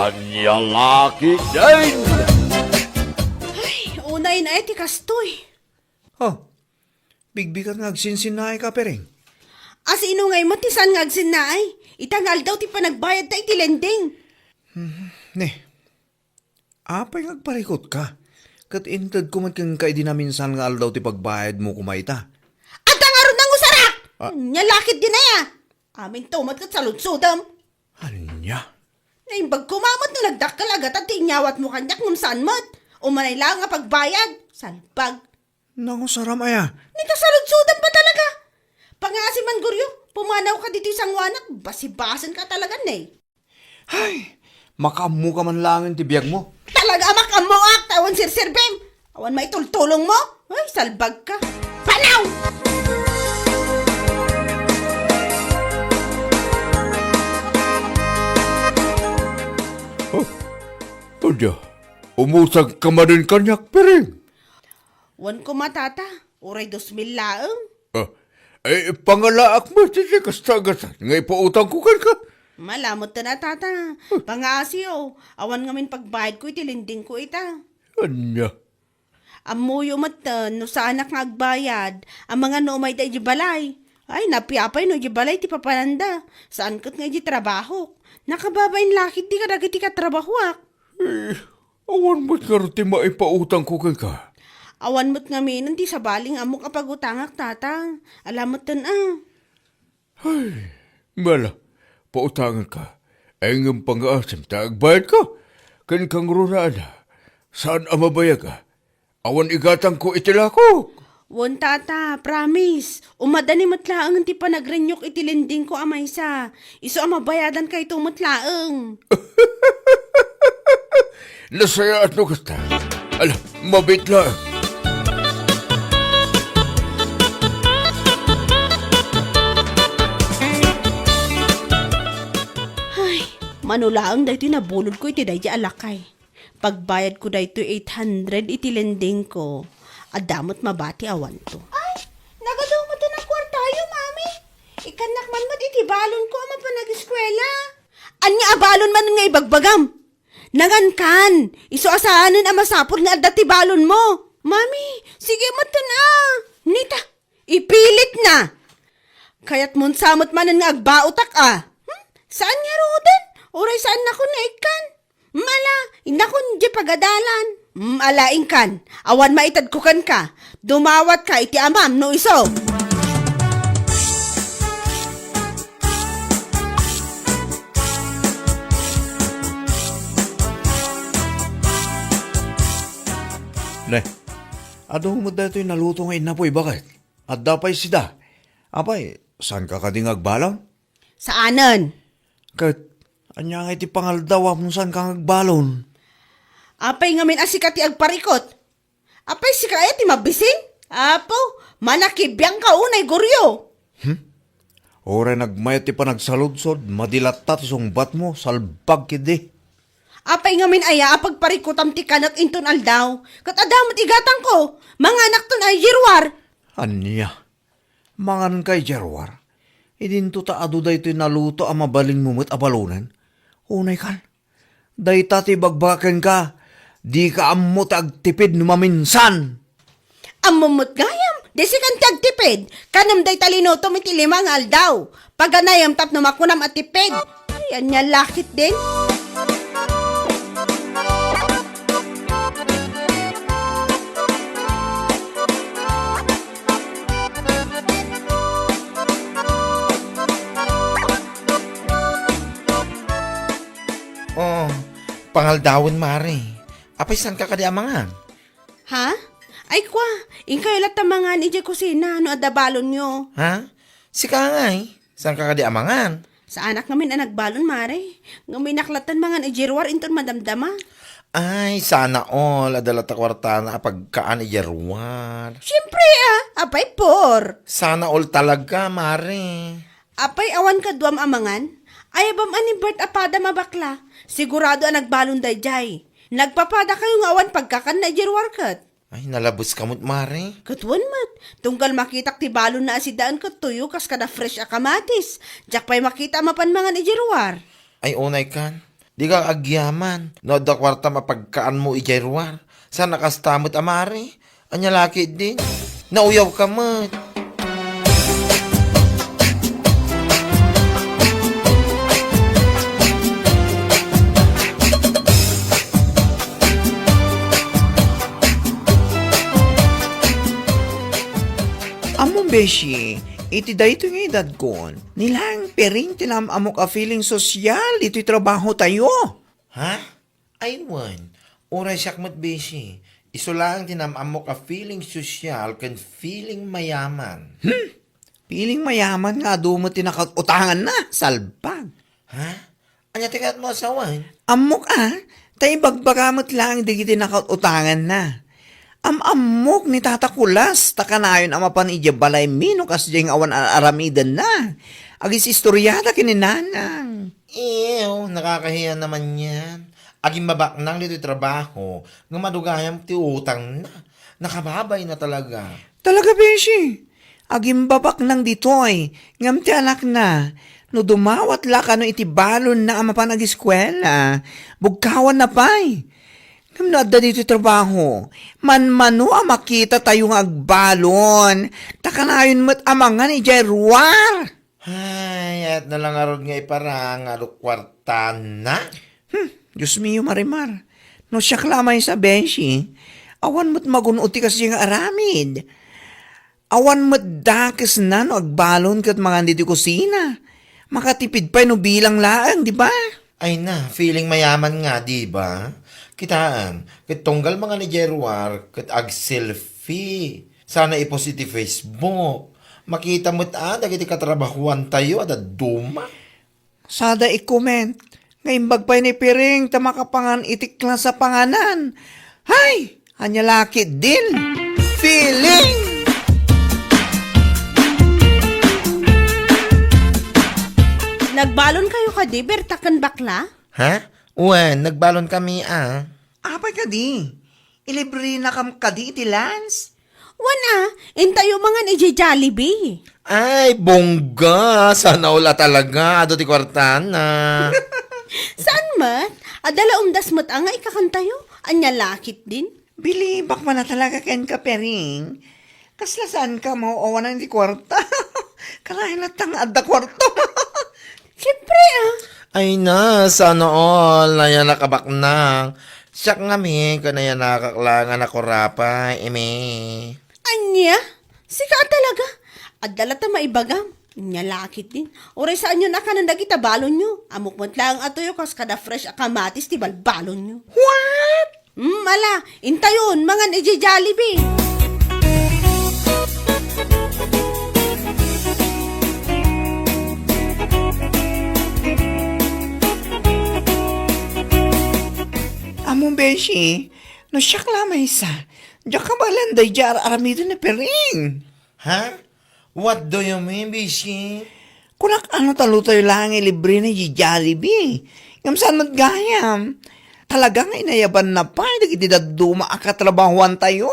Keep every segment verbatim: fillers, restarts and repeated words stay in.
Ania la ketdin? Ay, unay na iti kastoy. Oh, bigbigat nga agsinsinnaay ka, Piring. Asino ngay met ti saan nga agsinnaay? Ita nga aldaw ti panagbayadda iti lending. Hmm, ne. Apay nga agparikut ka? Ket intedko met kenka idi naminsan nga aldaw ti pagbayadmo koma ita. Adda ngarud nangusarak! Ah. Ania la ketdin aya? Aminto met ket saludsodem. Ania? Naimbag koma met no nagdakkel a gatad ti inyawatmo kaniak ngem saan met. Umanay laeng a pagbayad. Salbag. Nangusaram aya? Nita saludsodem ba talaga? Pangngaasim man, Goryo, pumanawka ditoy sangoanak, basibasenka talaga, ne. Ay, makaammoka man laengen ti biagmo. Talaga a makaammoak, ta awan serserbim. Awan maitultulongmo. Ay, salbagka. Panaw! Oh, adda, umusagka manen kaniak, Piring? Wen koma, Tata. Uray dos mil laeng. Ah, ay, pangalaak met iti kasta a gatad nga ipautangko kenka. Ala metten a, Tata. Pangngaasim, awan ngamin pagbayadko iti lendingko ita. Ania? Ammoyo metten no saanak nga agbayad, amangan no umayda idiay balay. Ay, napiapay no idiay balay ti papananda. Saan ket nga idiay trabahok. Nakababain la ketdi kadagiti katrabahoak. Eh, awan met ngarud ti maipautangko kenka. Awan met ngamin ti sabali nga ammok a pagutangak, Tata. Ala metten a. Ay, ala, pautangenka. Ay, ngem pangngaasim ta agbayadka. Kenka ngarud a, saan a mabayag a? Awan igatangko iti lakok. Wen, Tata, promise. Umadani met laeng ti panagrenew-k iti lendingko a maysa. Isu a mabayadankayto met laeng. Nasayaat no kasta. Ala, mabiit laeng. Ay, mano laeng daytoy nabulodko iti daydi a lakay. Pagbayadko daytoy eight hundred iti lendingko. Adda met mabati awanto. Ay, nagadu met a kuartayo, Mami. Ikkannak man met iti balonko a mapan ageskuela. Ania a balon manen nga ibagbagam? Nangankan, isu a saanen a masapul nga adda ti balonmo. Mami, sige metten a. Nita, ipilitna. Kayatmon sa met manen nga agbaotak a. Hmm? Saan ngaruden? Uray saannakon nga ikkan. Mala, innakon di pagadalan. Mm, ala, inkan. Awan maitedko kenka. Dumawatka iti amam no isu. Ne, adu met daytoy naluto nga innapoy, baket? Adda pay sida. Apay, saanka kadi nga agbalon? Saanen. Ket, ania nga iti pangaldawam no saanka nga agbalon? Apay ngamin a sika ti agparikut? Apay sika aya ti mabising? Apo, manakibiangka unay, Goryo. Hmm? Uray nagmayat ti panagsaludsod, madi latta ti sungbatmo, salbag ketdi. Apay ngamin aya a pagparikutam ti kanak inton aldaw? Ket adda met igatangko, manganakton a idiruar. Ania? Manganka idiay ruar. Idinto ta adu daytoy naluto a mabalinmo met a balonen. Unay kan. Dayta ti ibagbaga kenka, dika ammo ti agtipid no maminsan. Ammom met gayam, di sikan ti agtipid. Kanem dayta linutom iti lima nga aldaw. Paganayam tapno makunam a tipid. Ay, ania la ketdin? Oh, pangaldawen, Mare. Apay, saanka kadi a mangan? Ha? Ay, kwa, inkayo latta mangan idiay kusina no adda balonyo. Ha? Sika ngay, saanka kadi a mangan? Saanak ngamin a nagbalon, Mare. Ngem innak latta mangan idiay ruar inton madamdama. Ay, sana all. Adda latta kuartana a pagkaan idiay ruar. Siempre, ah. Apay, por. Sana all talaga, Mare. Apay, awan kaduam a mangan? Ayabam a ni Bert a padam a bakla. Sigurado a nagbalon daydiay. Nagpapadakayo nga awan pagkakanna idiay ruar ket. Ay, nalabes ka met, Mare. Ket wen met, tunggal makitak ti balonna a sidaen ket tuyo kas kada fresh a kamatis. Diak pay makita a mapan mangan idiay ruar. Ay, unay kan. Dika agyaman no adda kuartam a pagkaanmo idiay ruar. Saan a kasta met a mari? Ania la ketdin? Nauyawka met. Ammom, beshi, iti daytoy nga edadkon, ni laeng Piring ti naam-ammok a feeling sosyal ditoy trabahotayo. Ha? Ay wen, uray siak met, beshi. Isu laeng ti naam-ammok a feeling sosyal ken feeling mayaman. Hmm? Feeling mayaman nga adu met ti nakaut-utanganna, salbag. Ha? Ania ti kayatmo a sawen? Ammok a, ta ibagbaga met laeng dagiti nakaut-utanganna. Am-ammok ni Tata Kulas, ta kanayon a mapan idiay balaymi no kasdiay nga awan ar-aramidenna. Agis-istoriada ken ni Nanang. Ew, nakakahiya naman yan. Agimbabaknang ditoy trabaho, ngem adu gayam ti utangna. Nakababayna talaga. Talaga, beshi. Agimbabaknang ditoy, ngem ti anakna, no dumawat la kano iti balonna a mapan agiskuela, bugkawanna pay. Ngem no adda ditoy trabaho, manmano a makitatayo nga agbalon, ta kanayon met a mangan idiay ruar. Ay, ayat na lang ngarud nga iparang nga adu kuartana. Hmm, Dios mio, Marimar. No siak la maysa, beshi, awan met magun-od ti kasdiay nga aramid. Awan met dakesna no agbalon ket mangan ditoy kusina. Makatipid pay no bilang laeng, di ba? Ay na, feeling mayaman nga, di ba? Kitaem, ket tunggal mangan idiay ruar, ket ag-selfie. Sana i-post iti Facebook. Makita met a dagiti katrabahoantayo a dadduma. Sada i-comment nga imbag pay ni Piring ta makapangan iti klase a panganan. Hay! Ania la ketdin? Feeling! Nagbalon kayo kadi, Berta ken bakla? Ha? Wen, nagbalon kami, a. Apay kadi? Ilibrenakam kadi iti lunch? Wen a, intayo mangan idiay Jollibee. Ay, bongga! Sana all a talaga. Adu ti kuartana. Saan met? Adda la umdas met a nga ikakantayo. Ania la ketdin? Bilibak man a talaga kenka, Piring. Kasla saanka maaw-awanan iti kuarta? Kanayon latta nga adda kuarta. Siempre, a. Ay na, sana all. Nayanak a baknang. Siak ngamin, ket nayanakak la nga nakurapay, imi. Ania? Sika a talaga? Adda latta maibagam. Ania la ketdin? Uray saanyon a kanen dagita balonyo. Ammok met laeng a tuyo kas kada fresh a kamatis ti balbalonyo. What? Hmm, ala, intayon, mangan idiay Jollibee. Ammom, beshi, no siak la maysa, diak kabaelan daydiay ar-aramiden ni Piring. Ha? What do you mean, beshi? Kunak, ano, ta lutayo laeng ilibrena idiay Jollibee. Ngem saan met gayam? Talaga nga inayabanna pay dagiti dadduma a katrabahoantayo.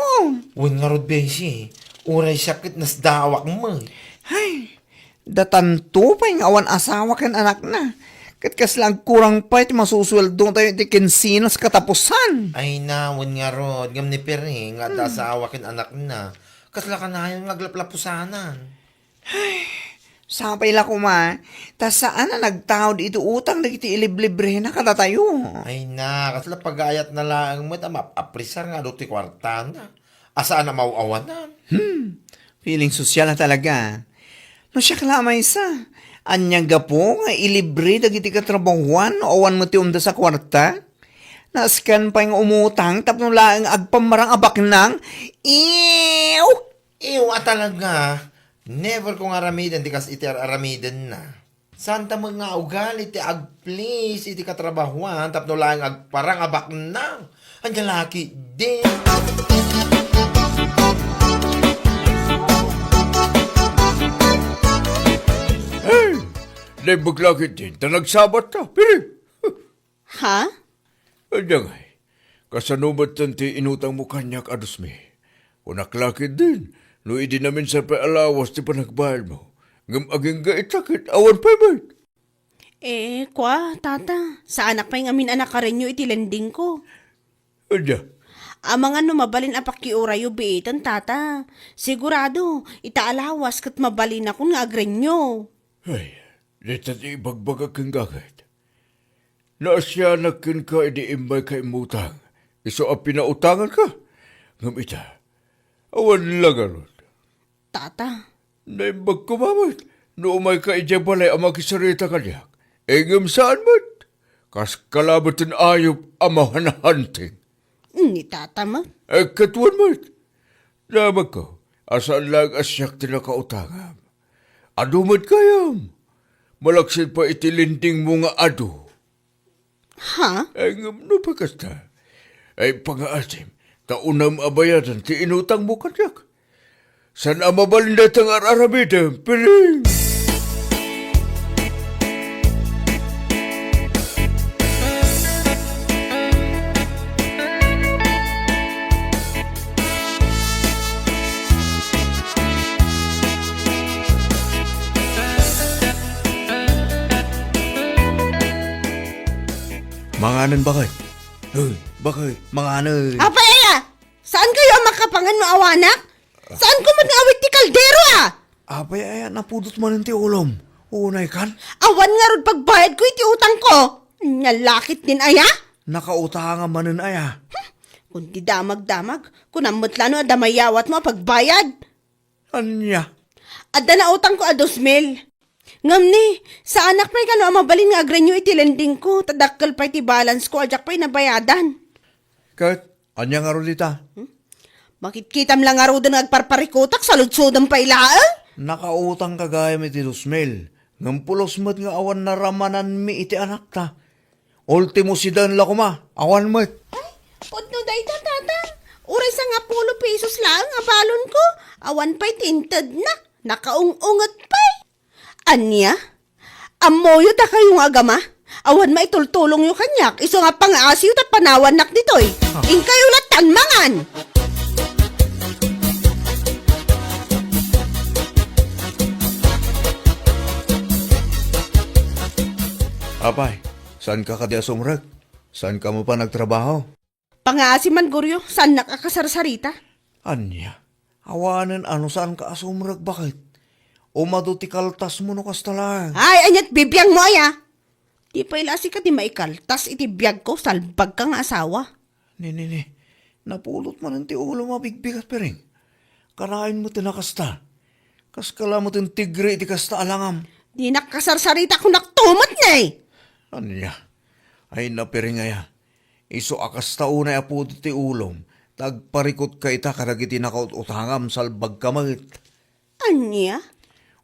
Wen ngarud, beshi. Uray siak ket nasdaawak met. Hay, datanto pay nga awan asawa ken anakna. Ket kasla agkurang pay ti masusueldotayo iti kinsenas katapusan. Ay na, wen ngarud, ngem ni Piring nga adda Hmm. asawa ken anakna. Kasla kanayon nga aglaplapusanan. Sapay la koma, ta saan a nagtaud iti utang dagiti iliblibrena kadatayo. Ay na, kasla pagayatna laeng met a maap-apresar nga adu ti kuartana. A saan a maaw-awanan. Hmm, feeling sosyal a talaga. No siak la maysa, ania gapu nga ilibre dagiti katrabahoan no awan met ti umdas a kuarta? Nasken pay nga umutang tapno laeng agpammarang a baknang? Ew! Ew a talaga, never kong aramiden ti kas iti ar-aramidenna. Saan ta met nga ugali ti agplease iti katrabahoan tapno laeng agparang a baknang. Ania la ketdin? Hey! Naimbag la ketdin ta nagsabat ta, Piring. Ha? Ania ngay, kasano metten ti inutangmo kaniak a dos mil? Kunak la ketdin, no idi naminsan pay a lawas ti panagbayadmo, ngem agingga ita ket awan payment. Eh, kua, tata, saanak pay ngamin a nakarenyo iti lendingko. Ania? Amangan no mabalin a pakiurayo biiten, tata. Sigurado, ita a lawas ket mabalinakon nga agrenyo. Ay, dita ti ibagbagak kenka ket. Naasianak kenka idi immayka immutang, isu a pinautanganka. Ngem ita, awan la ngarud. Tata. Naimbag koma met no umayka idiay balay a makisarita kaniak. Ngem saan met. Kaska la met ti ayup a mahanhanting. Ni tata met. Eh, ket wen met. Damagko a saan laeng a siak ti nakautangam. Adu met gayam. Malaksid pay iti lendingmo nga adu. Ha? Ay, ngem no pay kasta, ay, pangaasim, ta unam a bayadan ti inutangmo kaniak. Saan a mabalin dayta nga ar-aramidem, piring? Manganen, baket. Hoy, baket, manganen. Apay aya? Saan kayo a makapangan no awanak? Saan ko met nga awit ti kaldero, a? Apay aya, napudot manen ti ulom. Unay kan? Awan ngarud pagbayad ko iti utang ko. Nya lakit din aya? Nakautangam manen aya? Hmm, kundi damag-damag. Kunam met la no adda mayawat mo a pagbayad. Ania? Adda nautang ko a dos mil. Ngem ni, saanak pay kano a mabalin nga agrenyo iti lending ko, ta dakkel pay ti balance ko a diak pay nabayadan. Ket, ania ngarud ita? Hmm? Makitkitam la ngaruden nga agparparikutak, saludsodem pay laeng? Nakautang ka gayam iti dos mil. Ngem pulos met nga awan naramananmi iti anakta. Ultimo sidan la koma, awan met. Ay, pudno dayta, tata. Uray sangapulo pesos laeng a balon ko. Awan pay ti intednak. Nakaung-unget pay. Ania? Ammoyo dakayo nga agama? Awan maitultulongyo kaniak, isu nga pangaasiyo ta panawannak ditoy. Ah. Inkayo lattan mangan! Apay, saan ka kadi a sumrek? Saan ka mo pa nagtrabaho? Pangaasi man, Goryo, saannak a kasarsarita. Ania? Awanen a no saan ka a sumrek, baket? Umadu ti kaltasmo no kasta laeng. Ay, aniat bibiangmo aya? Di pay la sika ti maikaltas iti biagko, salbagka nga asawa. Ni, ni, ni. Napulot manen ti ulom a bigbigat, piring. Kanayon met ti nakasta. Kaska la met ti tigre iti kasta a langam. Dinak kasarsarita, kunak tumet ne. Ania? Ay, napiring aya. Isu a kasta unay a pudot ti ulom, ta agparikutka ita kadagiti nakaut-utangam, salbagka met. Ania?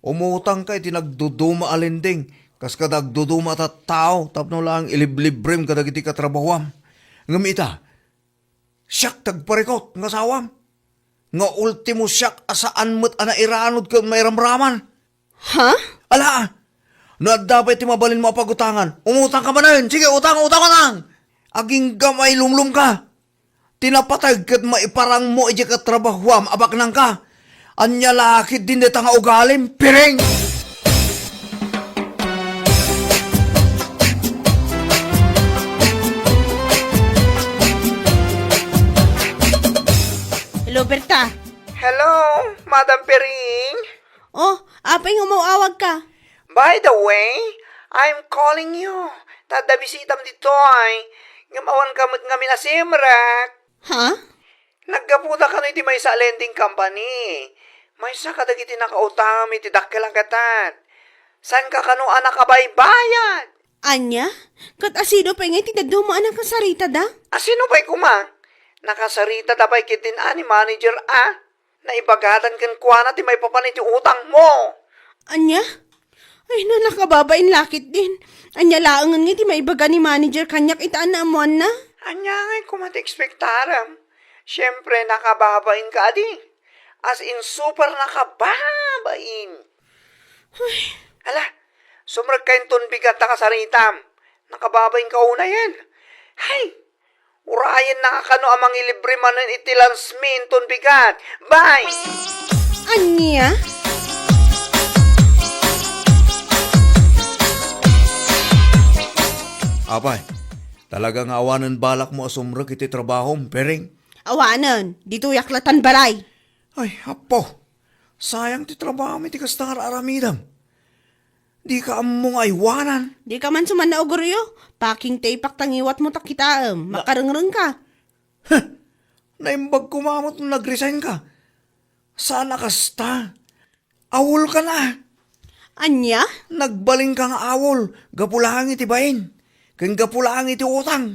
Umutangka iti nagduduma a lending, kas kada agduduma a tattao, tapno laeng iliblibrem kadagiti katrabahuam. Ngem ita, siak ti agparikut nga asawam. Nga ultimo siak a saan met a nairanod ken mairamraman. Ha? Ala, no adda pay ti mabalinmo a pagutangan, umutangka manen. Sige, utang, utang, utang! Agingga mailumlomka. Ti napateg ket maiparangmo idiay katrabahuam a baknangka. Ania la ketdin dayta nga ugalim, piring! Hello, Berta. Hello, Madam Piring. Oh, apay nga umaw-awag ka? By the way, I'm calling you. Ta adda bisitam ditoy. Ngem awan ka met ngamin a simrek. Ha? Naggapuda kano iti maysa a lending company. Maysa kadagiti nakautangam iti dakkel a gatad. Saan ka kano a nakabaybayad? Ania? Ket asino pay nga iti dadduma a nakasaritada? Asino pay koma? Nakasaritada pay ketdin a ni manager a. Naibagatan kenkuana ti maipapan iti utangmo. Ania? Ay, no, nakababain la ketdin. Ania laengen nga iti maibaga ni manager kaniak ita a naammoanna? Ania ngay koma ti ekspektarem? Siempre, nakababain ka adi. As in, super nakababain. Ay. Ala, sumrekka inton bigat ta kasaritam. Nakababain ka unayen. Hay! Urayenna nga kano a mangilibre manen iti lunch mi inton bigat. Bye! Ania? Apay, talaga nga awanen balakmo a sumrek iti trabahom, Piring? Awanen, ditoyak latan balay. Ay, Apo, sayang ti trabahom iti kasta nga ar-aramidem. Dika ammo nga aywanan. Dika man suman nauguryo. Packing tape-ak ta ngiwatmo ta kitaem. Na- Makarengreng ka. Huh! Naimbag koma met no nag-resign ka. Saan a kasta. Awol ka na. Ania? Nagbalin ka nga awol, gapu laeng iti bain. Ken gapu laeng iti utang.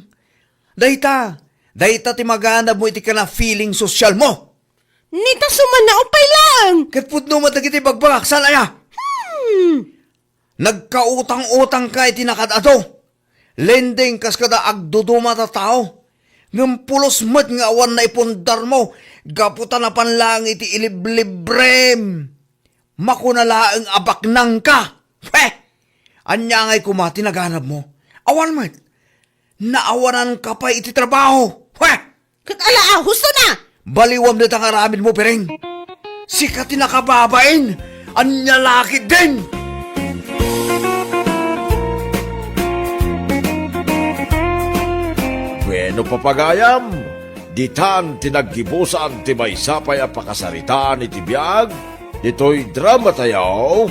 Dayta, dayta ti maganabmo iti kana feeling social mo. Nita suman na upay laeng. Ket pudno met dagiti bagbagak, saan aya? Hmm. Nagkautang-utang ka iti nakad-adu. Lending kas kada agduduma ta tao. Ngem pulos met nga awan naipundarmo gapu ta napan laeng iti iliblibrem. Makuna laeng a baknang ka. He! Ania ngay koma ti naganabmo? Awan met. Naawanan ka pay iti trabaho. He! Ket ala a, husto na! Baliwam dayta nga aramidmo, Piring. Sika ti nakababain. Ania la ketdin? Bueno, papagayam, ditan ti naggibusan ti maysa pay a pakasaritaan iti biag ditoy drama tayo,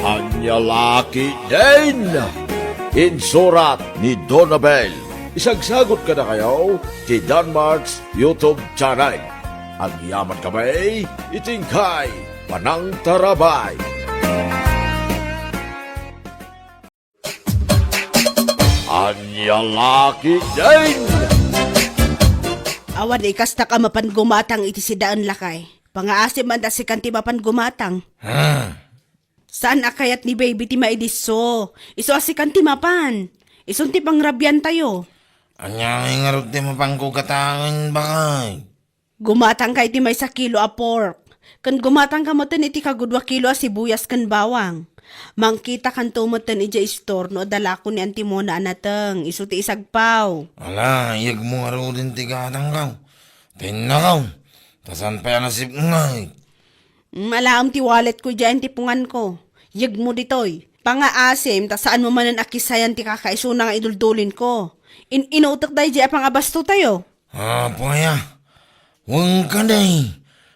Ania la ketdin? Insurat ni Donabel. Isagsagot kadakayo ti Danmark's YouTube channel. Agyaman kami iti inkay panangtarabay. Ania la ketdin? Awan ikastak a mapan gumatang iti sidaen, lakay. Pangaasim man ta sikan ti mapan gumatang. Ha? Saan a kayat ni baby ti maidisso? Isu a sikan ti mapan. Isun ti pangrabiantayo. Ania ngay ngarud ti mapanko gatangen, bakay? Gumatangka iti maysa kilo a pork. Ken gumatangka metten iti kagudua kilo a sibuyas ken bawang. Mangkitakanto metten idiay istor no adda lako ni Anti Mona a nateng, isu ti isagpaw. Ala, iyegmo ngaruden ti gatangko. Tinnakaw. Ta saan pay a nasipnget? Mm, alaem ti walletko idiay ti punganko. Iyegmo ditoy. Pangaasim, ta saanmo manen a kisayan ti kakaisuna nga iduldulinko. In-inutek daydiay a pangabastotayo. Apo aya? Wen kadi,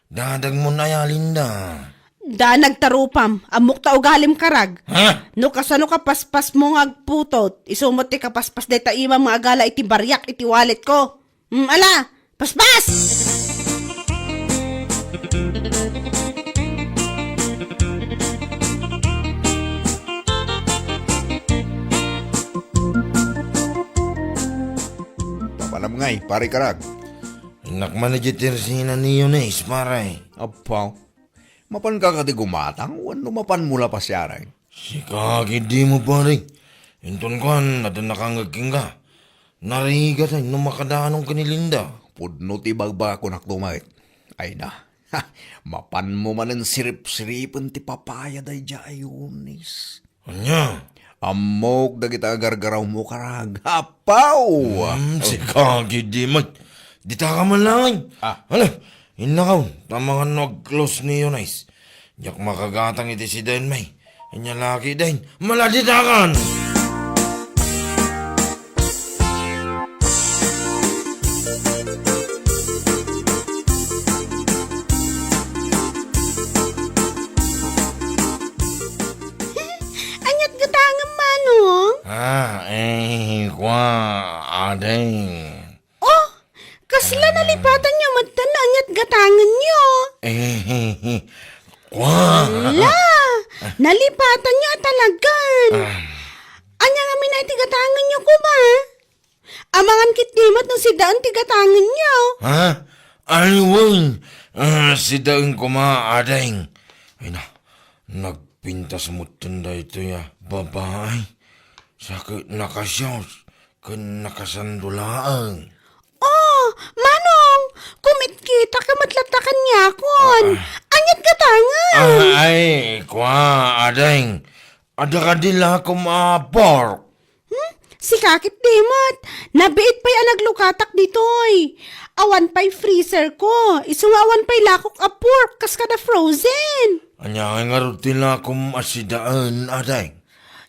dadagmon aya, Linda? Da nagtarupam, ammok ta ugalim karag. Ha? No kasano kapaspasmo nga agputot, isu met ti kapaspas dayta imam nga agala iti bariak iti walletko. Mm, ala, paspas! Papanam ngay, pare karag. Innak man idiay tersina ni Eunice, pare. Apo, mapanka kadi gumatang wenno mapanmo la pasiaren? Sika, kadi mo, pare. Inton kuan, adda nakangngeg kenka. Narigat ay no makadanon ken ni Linda. Pudno ti bagbagakon a met. Ay na. Ha, mapanmo manen sirip-siripen ti papaya daydiay a Eunice. Ania? Ammok dagiti agargarawmo karag. Apaw! Hmm, sika, kadi met. Dita ka man laeng. Ah. Hala, innakaw, ta amangan no ag-close ni Eunice. Diak makagatang iti sidaen, may. Ania la ketdin, maladitakan! Aniat gatangem, Manong? Ah, eh, kua, ading. Oh, kasla nalipatanyo metten no aniat gatangenyo? Eh, kua. Ala, nalipatanyo a talagan. Ah. Ania ngamin a iti gatangenyo koma? Amangan ketdi met no sidaen ti gatangenyo. Ha? Ay, wen. Ah, sidaen koma, ading. Ay na, nagpintas metten daytoy a babai. Sa ket nakasios ken nakasando laeng. Oh, Manong, kumitkita ka met latta kaniakon. Ah. Aniat gatangen? Ah, ay, kua, ading. Adda kadi lakom a pork? Hmm? Sika ketdi met. Nabiit pay a naglukatak ditoy. Awan pay freezer ko. Isu nga awan pay lakok a pork kas kada frozen. Ania ngay ngarud ti lakom a sidaen, ading?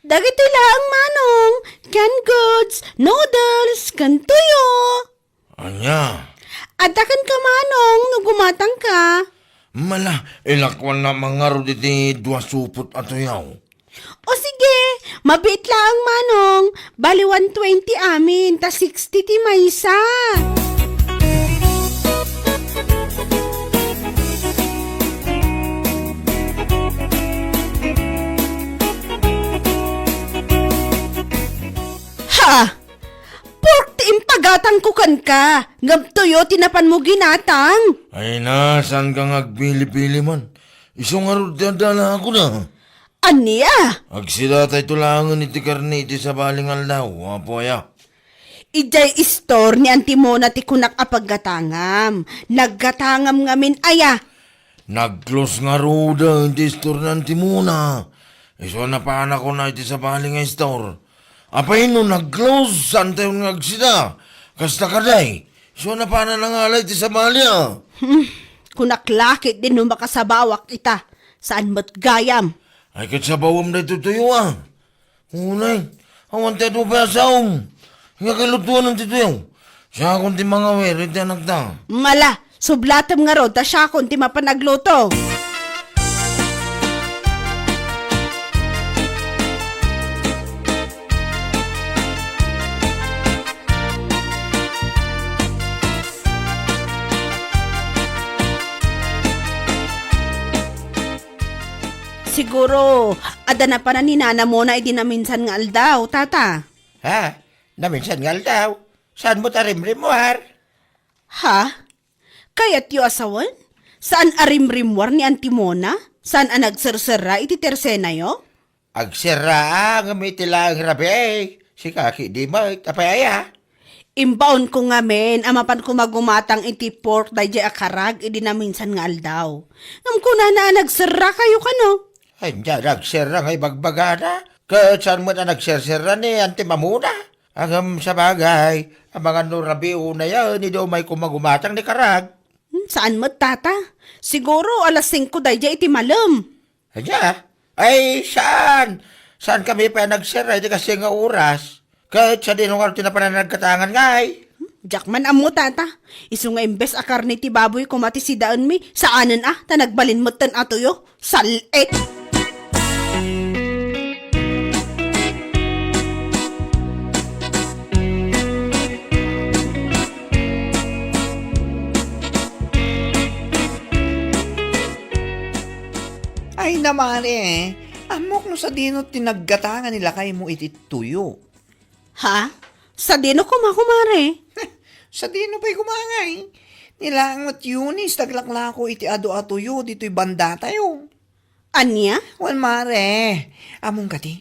Dagitoy laeng, Manong, canned goods, noodles, ken tuyo. Ania? Adda kenka, Manong, no gumatangka. Mala, ilakuannak man ngarud iti dua supot a tuyo. O sige, mabiit laeng, Manong. Bali one twenty amin, ta sixty ti maysa. Ha! Pork ti impagatangko kenka, ngem tuyo ti napanmo ginatang. Ay na, saanka nga agpili-pili man? Isu ngarud ti adda la ako na. Ania? Agsidatayto laengen iti karne iti sabali nga aldaw, Apo aya. Idiay istor ni Auntie Mona ti kunak a paggatangam. Naggatangam ngamin aya. Nag-close ngaruden ti istor ni Auntie Mona. Isu a napanakon iti sabali nga istor. Apay no nag-close, saantayon nga agsida? Kasta kadi, isu a napanan nangalay ti sabali a. Hmm, kunak la ketdi no makasabawak ita. Saan met gayam? Ay, ket sabawem daytoy tuyo a. Unay, awan ti adu pay a saom. Nga kalutuan ti tuyo. Siakon ti mangawir iti anakta. Mala, sublatem ngarud ta siakon ti mapan agluto. Siguro, adda napanan ni Nana Mona idi naminsan nga aldaw, tata. Ha? Naminsan nga aldaw? Saan mo ta rimrimmuar? Ha? Kayatyo a sawen? Saan a rimrimmuar ni Auntie Mona? Saan a nagserserra iti tersenayo? Agserra, ngem iti laeng rabii. Sika ketdi met, apay aya? Imbaonko ngamin a mapanko magumatang iti pork daydiay a karag idi naminsan nga aldaw. Ngem kunana a nagserrakayo kano? Ay, ania nagserra nga ibagbagana? Ket saan met a nagserserra ni Auntie Mona? Ngem sabagay, amangan no rabii unayen, idi umayko magumatang ni karag. Hmm, saan met, tata? Siguro alas singko daydiay iti malem. Ania? Ay, saan? Saankami pay a nagserra iti kastoy nga oras? Ket sadino ngarud ti napanan naggatangan ngay? Hmm, diak man ammo, tata. Isu nga imbes a karne ti baboy koma ti sidaenmi, saanen a, ta nagbalin metten a tuyo. Sal-et! Ay, namari, eh. Ammok no sadino ti naggatangan ni lakaymo iti tuyo. Ha? Sadino koma, kumare? Sadino pay koma ngay? Ni laeng met Eunice ti aglaklako iti adu a tuyo ditoy bandatayo. Ania? Wen, mare, ammom kadi,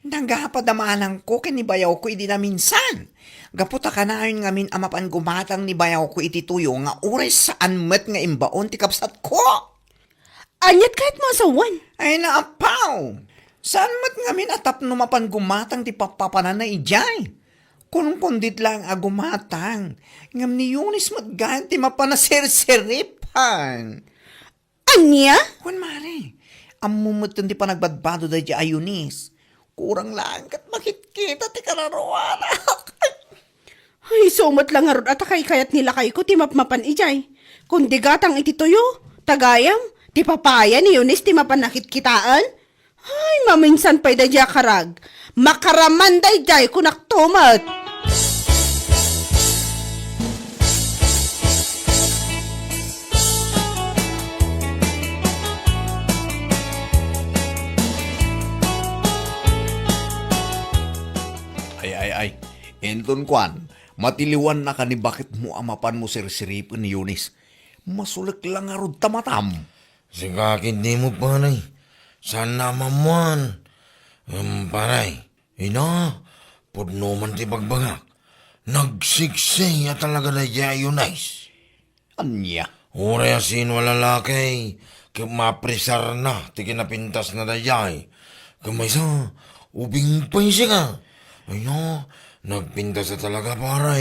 nagapad a maanangko ken ni bayawko idi naminsan. Gapu ta kanayon ngamin a mapan gumatang ni bayawko iti tuyo nga uray saan met nga imbaon ti kabsatko. Aniat kayatmo a sawen? Ay, naapaw! Saan met ngamin a tapno mapan gumatang ti pappapananna idiay? Kunkundit laeng a gumatang, ngem ni Eunice met gayam ti mapan a serseripan. Ania? Wen, mare, ammom metten ti panagbadbado daydiay a Eunice. Kurang laeng ket makitkita ti kararuanak. Ay, isu met la ngarud a ta kaykayat ni lakayko ti mapmapan idiay. Kundi gatang iti tuyo, ta gayam, ti papaya ni Eunice ti mapan nakitkitaen. Ay, maminsan pay daydiay a karag. Makaraman daydiay, kunakto met. Ay, ay, ay. Inton kuan, matiliwannaka ni baketmo a mapanmo serseripen ni Eunice. Masulek la ngarud ta matam. Sika ketdi met, pare. Saan a maammuan. Em, pare, ina, pudno man ti bagbagak. Nagsiksay a talaga daydiay a Eunice. Ania? Uray a sino a lalaki, ket mapresarna ti kinapintasna daydiay. Ket maysa, ubing pay sika. Ay na, nagpintas a talaga, pare.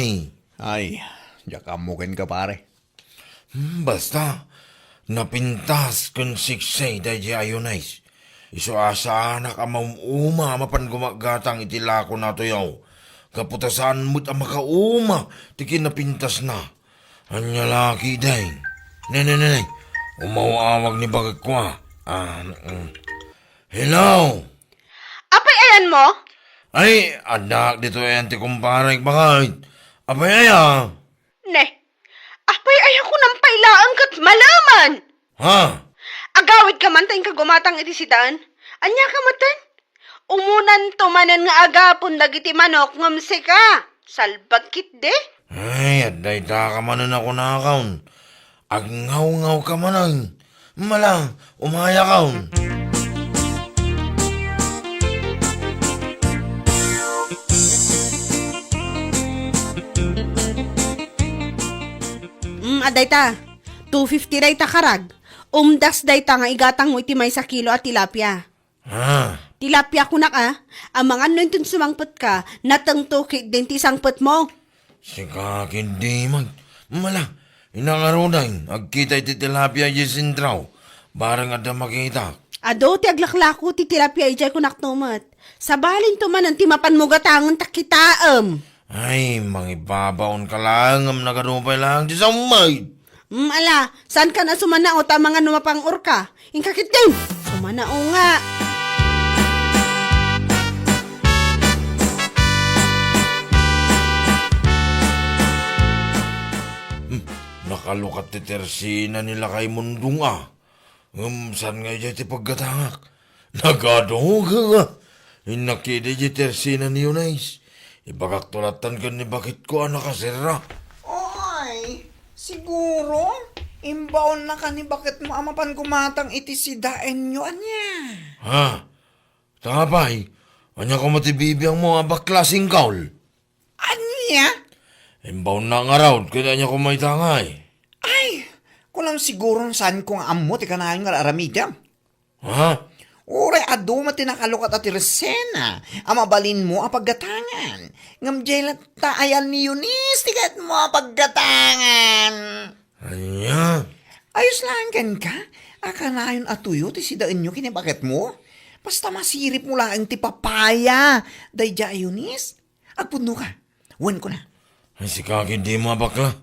Ay, diak ammo kenka, pare. Hmm, basta, napintas ken siksay daydiay a Eunice. Isu a saanak a maum-uma a mapan gumagatang iti lakona a tuyo. Gapu ta saan met a makauma ti kinapintasna. Ania la ketdin? Ne, ne, ne, ne. Umaw-awag ni baketko a. Ah, mm. Hello? Apay ayanmo? Ay, addaak ditoy ayan ti kumparek, baket. Apay aya? Ne, apay aya kunam pay laeng ket malaman? Ha? Agawidka man ta inka gumatang iti sidaen. Ania ka metten? Umunanto manen nga agapon dagiti manok ngem sika, salbag ketdi. Ay, adda ita ka manen a kunakon. Agngawngaw ka manen. Mala, umayakon. Mm, adda ita. Two fifty dayta karag. Umdas dayta nga igatangmo iti maysa kilo a tilapia. Ah. Tilapia kunak a, amangan no inton sumangpetka, natengto ketdin ti sangpetmo. Sika ketdi met. Mala, inangaruden, agkita iti tilapia idiay sentro. Bareng adda makitak. Adu ti aglaklako ti tilapia idiay kunakto met. Sabalinto manen ti mapanmo gatangen ta kitaem. Ay, mangibabaonka laeng ngem nagadu pay laeng ti sammay. Mm, ala, saankan a sumanao ta amangan no mapang-orka. Inka ketdin, sumanao nga. Hmm, nakalukat ti tersina ni Lakay Mundong a. Ngem saan nga idiay ti paggatangak? Nagadu nga. Innak idi idiay tersina ni Eunice. Ibagakto lattan ken ni baketko a nakaserra. Oy, siguro, imbaonnaka ni baketmo a mapan gumatang iti sidaenyo, ania? Ha? Ta apay, ania koma ti bibiangmo a bakla, singkaw? Ania? Imbaonna ngarud, ket ania koma ita ngay? Ay, kunam siguron saanko nga ammo ti kanayon nga ar-aramidem. Ha? Uray adu met ti nakalukat a tersina a mabalinmo a paggatangan. Ngem diay latta ayan ni Eunice ti kayatmo a paggatangan. Ania? Ayos laeng kenka a kanayon a tuyo ti sidaenyo ken ni baketmo. Basta masiripmo laeng ti papaya daydiay a Eunice. Agpudnoka. Wen kuna. Ay, sika ketdi a bakla.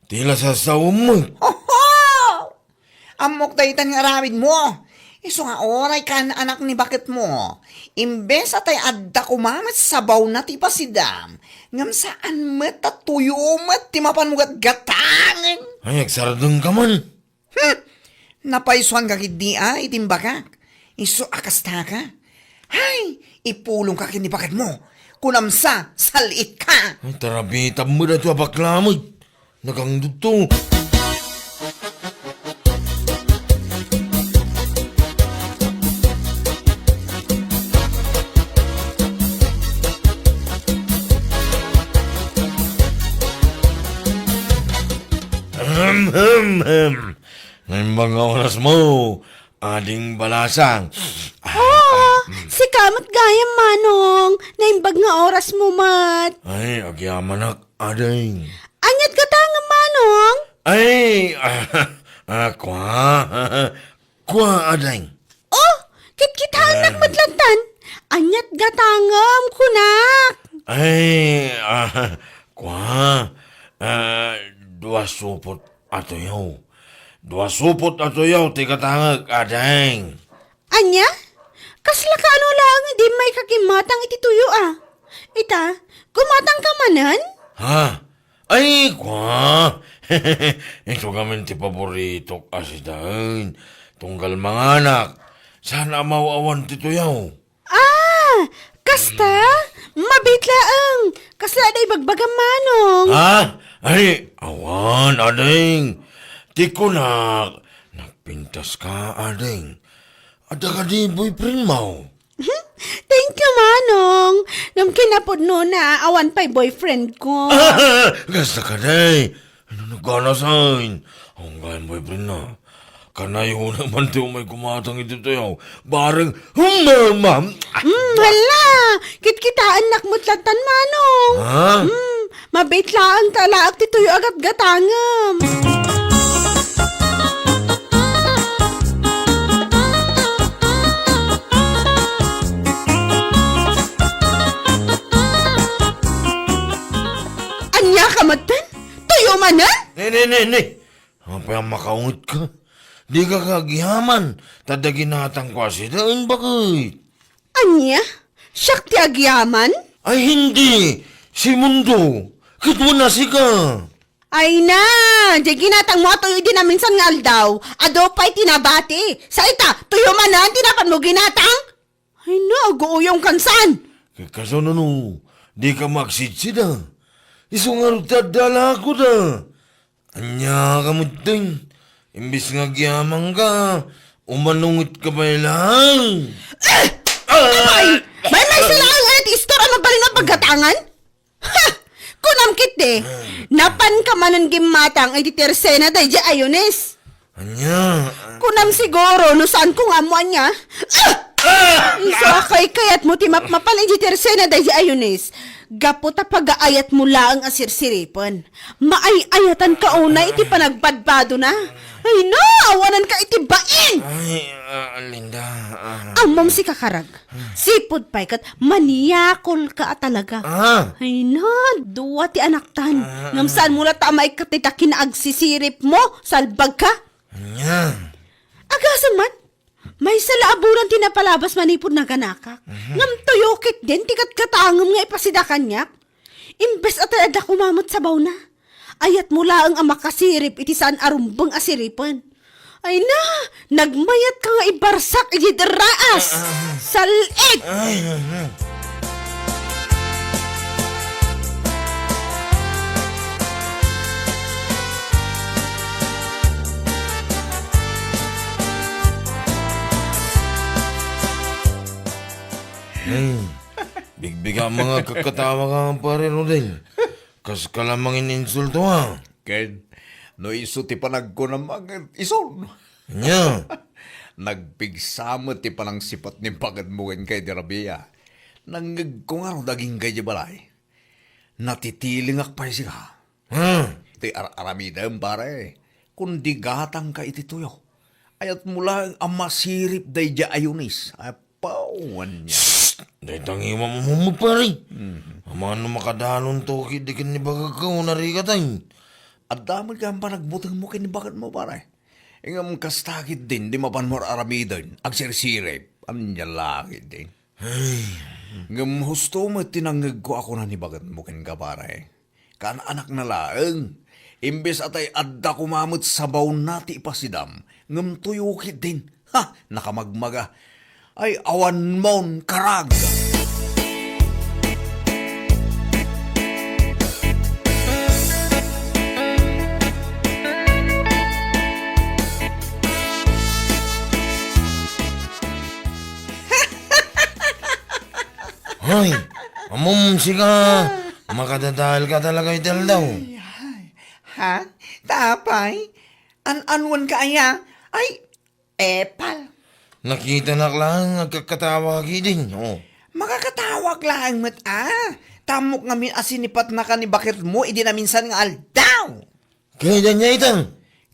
Ti la sasaommo. Oho! Ammok daytan nga aramidmo. Isu nga uray kaan-anak ni baketmo. Imbes a tay adda koma met sabawna ti ipasidam, ngem saan met ta tuyo met ti mapanmo gatgatangen. Ay, agsardengka man. Hmm! Napaysuanka ketdi a iti imbagak. Isu a kastaka. Hay! Ipulongka ken ni baketmo. Kunam sa, sal-itka! Ay, tarabitam met daytoy a bakla met. Nagangdudto. Ahem, hem, hem. Naimbag nga orasmo, Ading Balasang. Oo, sika met gayam, Manong. Naimbag nga orasmo met. Ay, agyamanak, Ading. Aniat gatangem, Manong? Ay, ah, ah, kua. Kua, Ading. Oh, kitkitaennak met lattan. Aniat gatangem, kunak. Ay, ah, kua. Ah, dua supot a tuyo. Dua supot a tuyo ti gatangek, Ading. Ania? Kasla kaano laeng idi immayka kimmatang iti tuyo a? Ita, gumatangka manen? Ha? Ay, kua! Isu ngamin ti paboritok a sidaen. Tunggal manganak, saan a maaw-awan ti tuyo. Ah! Kasta? Mabiit laeng. Kasla adda ibagbagam, Manong. Ha? Ay, awan, Ading. Ti kunak, nagpintaska, Ading. Adda kadi boyfriendmo? Thank you, Manong. Ngem kinapudnona, awan pay boyfriendko. Kasta kadi. Ano naganasan? Ang gayam boyfriendna. Kanayon man ti umay gumatang iti tuyo. Bareng humama. Hmm, hala! Kitkitaennak met lattan, Manong. Ha? Hmm, mabiit laeng ta alaek ti tuyo a gatgatangem. Aka metten? Tuyo manen? Ne, ne, ne, ne. Apay a makaungetka? Dika agyaman, ta adda ginatangko a sida, wen baket? Ania? Siak ti agyaman? Ay, hindi. Si Mundo. Ket wen a sika. Ay na, diay ginatangmo a tuyo idi naminsan nga aldaw, adu pay ti nabati. Sa ita, tuyo manen ti napanmo ginatang? Ay na, aguuyongkan saan? Ket kasano no, dika agsidsida? Isu ngarud ti adda alakoda. Ania ka metten? Imbes nga agyamanka, umanungetka pay laeng. Eh! Apay! Maymaysa laeng aya ti istor a mabalin a paggatangan? Ha! Kunam ketdi, napanka manen gimmatang iti tersena daydiay Ayunis. Ania? Kunam siguro no saanko nga ammo ania. Ah! Ah! Isu a kaykayatmo ti mapmapan iti tersena daydiay Ayunis. Gapu ta pagaayatmo laeng a sirsiripen. Maay-ayatanka unay iti panagbadbadona. Ay na, awananka iti bain! Ay, ah, Linda, ah. Ammom sika, karag. Sipud pay ket maniakolka a talaga. Ah. Ay na, dua ti anaktan. Ah. Ngem saanmo latta a maikkat dayta kinaagsisiripmo, salbagka. Ania? Agasem man, maysa la a bulan ti napalabas manipud naganakak. Mhm. Ngem tuyo ketdin ti gatgatangem nga ipasida kaniak. Imbes a tay adda koma met sabawna, ayatmo laeng a makasirip iti saan a rumbeng a siripen. Ay na, nagmayatka nga ibarsak iti derraas. Ah, ah. Sal-it! Ay, ah, ah. Hmm. Bigbiga mga kakatawa ka, pare Rodel. Kas ka la mangininsulto, ha? Ken, no isu ti panagkunam, ket isun. Ania? Nagpigsa met ti panangsipat ni baket mo ken kay di Rabia. Nangngegko ngarud agingga idiay balay. Natitilingak pay sika. Hmm. Ti ar-aramidem, pare. Kundi gatangka iti tuyo. Ayatmo laeng a masirip daydiay Ayunis. Apaw, ania. Shh! Dayta ngiwam mo, pare. Mhm. Amangan no makadalonto ketdi ken ni bagekko, narikatay. Adda met gayam panagbutengmo ken ni baket mo, pare. Ngem kasta ketdin, di mapanmo ar-aramiden, agsirsirip. Ania la ketdin? Ay. Ngem husto met ti nangngegko a kuna ni baket mo kenka, pare. Kaan-anakna laeng. Imbes a tay adda koma met sabawna ti ipasidam, ngem tuyo ketdin. Ha! Nakamagmaga. Ay, awanmon, karag! Hoy, ammom sika, makadadael ka talaga iti aldaw. Ay, ay. Ha? Ta apay? An-anuenka aya? Ay, epal. Nakitanak laeng agkakatawa ketdin, oh. Makakatawak laeng met, a. Ta ammok ngamin a sinipatnaka ni baketmo idi naminsan nga aldaw. Ket ania ita?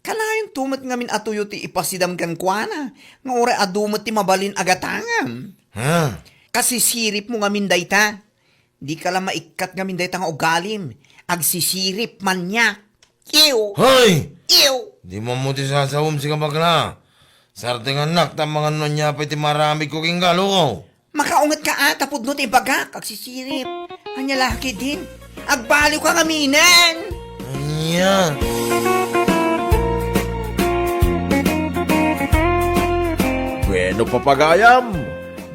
Kanayonto met ngamin a tuyo ti ipasidam kenkuana, nga uray adu met ti mabalin a gatangam. Ha? Kasisiripmo ngamin dayta. Dika la maikkat ngamin dayta nga ugalim. Agsisirip, maniak. Ew! Hoy! Ew! Dimo ammo ti sasawem, sika bakla. Sardengannak, ta amangan no ania pay ti maaramidko kenka, loko. Makaungetka a, ta pudno ti ibagak, agsisirip. Ania la ketdin? Agbaliwka ngaminen! Ania? Bueno, papagayam,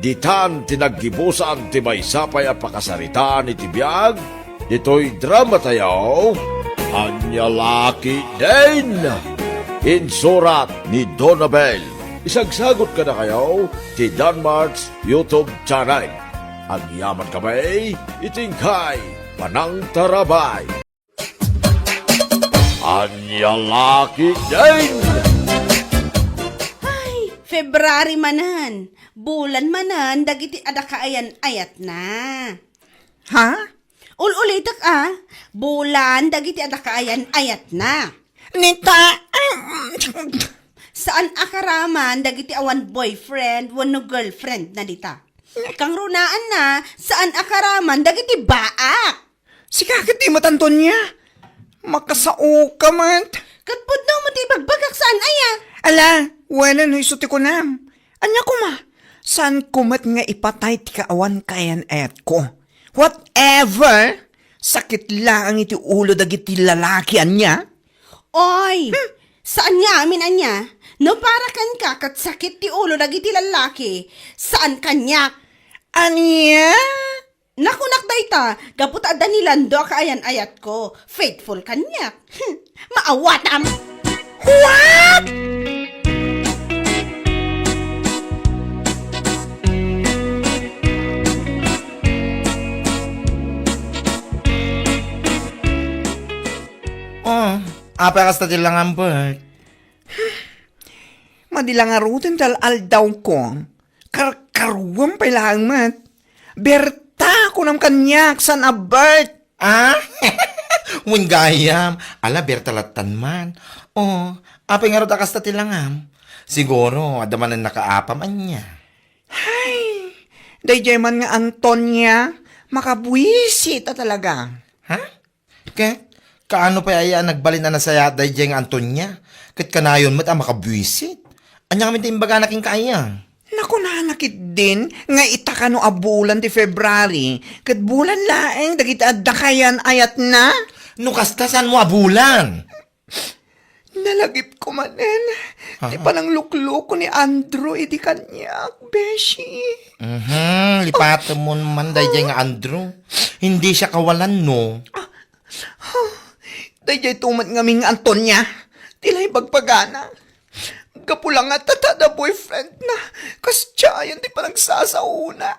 ditan ti naggibusan ti maysa pay a pakasaritaan iti biag ditoy dramatayo, Ania La Ketdin. Insurat ni Donabel. Isagsagot kadakayo ti Danmart's YouTube channel. Agyaman kami iti inkay panangtarabay. Ania La Ketdin! Ay, February manen. Bulan manen dagiti adda kaayan-ayatna. Ha? Ul-ulitek a, bulan dagiti adda kaayan-ayatna. Nita, saan a karaman dagiti awan boyfriend wenno girlfriendna dita. Kangrunaanna, saan a karaman dagiti baak. Sika ket di met, Antonia. Makasaoka met. Ket pudno met ti ibagbagak, saan aya? Ala, wenno no isu ti kunam. Ania koma? Saanko met nga ipatay ti kaawan kaayan-ayatko. Whatever! Sakit laeng iti ulo dagiti lalaki, ania? Oy, hmm, saan nga amin, ania? No para kenka ket sakit ti ulo dagiti lalaki, saan kaniak. Ania? Nakunak dayta, gapu ta adda ni Lando a kaayan-ayatko. Faithful kaniak. Hmm, maawatam! What? Oh, apay kasta ti langam, Bert? Madi la ngaruden ti al-aldawko. Karkaruam pay laeng met. Berta, kunam kaniak, saan a Bert? Ah? Wen gayam. Ala, Berta lattan man. Oh, apay ngarud a kasta ti langam? Siguro, adda manen nakaapam, ania? Hay, daydiay man nga Antonia, makabuisit a talaga. Ha? Ket, kaano pay aya a nagbalin a nasayaat daydiay nga Antonia? Ket kanayon met a makabuisit. Ania ngamin ti imbagana kenka aya? Nakunana ketdin nga ita kano a bulan ti February, ket bulan laeng dagiti adda kaayan-ayatna. No kasta, saanmo a bulan? Nalagipko manen ti Aha. pananglukloko ni Andrew idi kaniak, beshi. Mhm, lipatemon man daydiay nga Andrew. Hindi siya kawalan, no? Ah, ah, daydiay tumet ngamin nga Antonia, ti la ibagbagana. Gapu la nga ta ta adda boyfriend na, kasdiayen ti panagsasaona.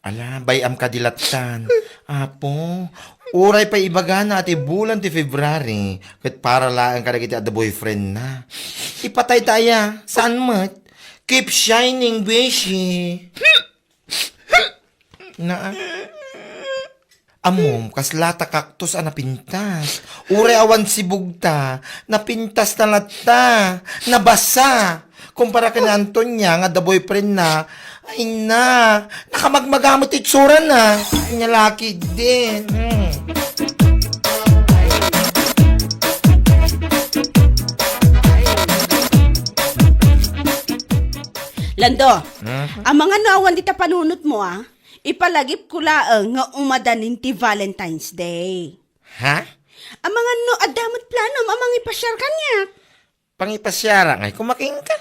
Ala, bay-am kadi lattan. Apo, uray pay ibagana a ti bulan ti February, ket para laeng kadagiti adda boyfriend na. Ipatay ta aya, saan met? Keep shining, beshi. Naa. Ammom, kasla ta kaktus a napintas. Uray awan sibugta, napintas na latta, nabasa. Kumpara ken ni Antonia nga adda boyfriend na, ay na, nakamagmaga met ti itsurana. Ania la ketdin. Hmm. Lando, Hmm? amangan no awan dita panunotmo, a? Ipalagipko laeng nga umadanin ti Valentine's Day. Ha? Amangan no adda met planom a mangipasiar kaniak. Pangipasiara ngay koma kenka?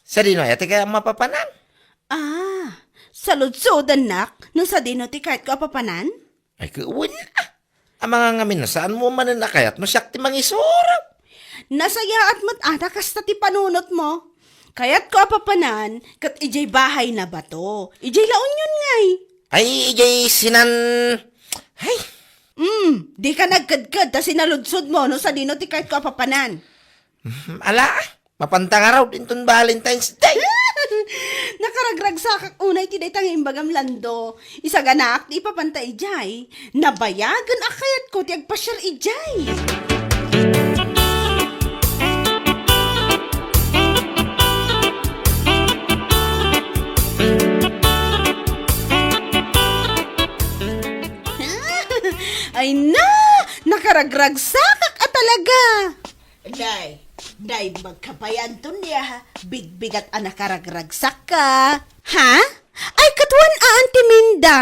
Sadino aya ti kayat a papanan? Ah, saludsodannak no sadino ti kayatko a papanan? Ay, ket wen, ah. Amangan ngamin no saanmo manen a kayat no siak ti mangisuro. Nasayaat met ata kasta ti panunotmo. Kayatko a papanan ket idiay bahay na bato. Idiay La Union ngay. Ay, idiay sinan-, ay. Mm, dika nagkedked ta sinaludsodmo no sadino ti kayatko a papanan. Mm, ala, mapanta ngarud inton Valentine's Day. Nakaragragsakak unay ti dayta nga imbagam, Lando. Isaganaak ti ipapanta idiay. Nabayagen a kayatko ti agpasiar idiay. Ay na! Nakaragragsakak a talaga! Nay, nay, magkabayan to niya, bigbigat a nakaragragsakka. Ha? Ay, ket wen a, Auntie Minda,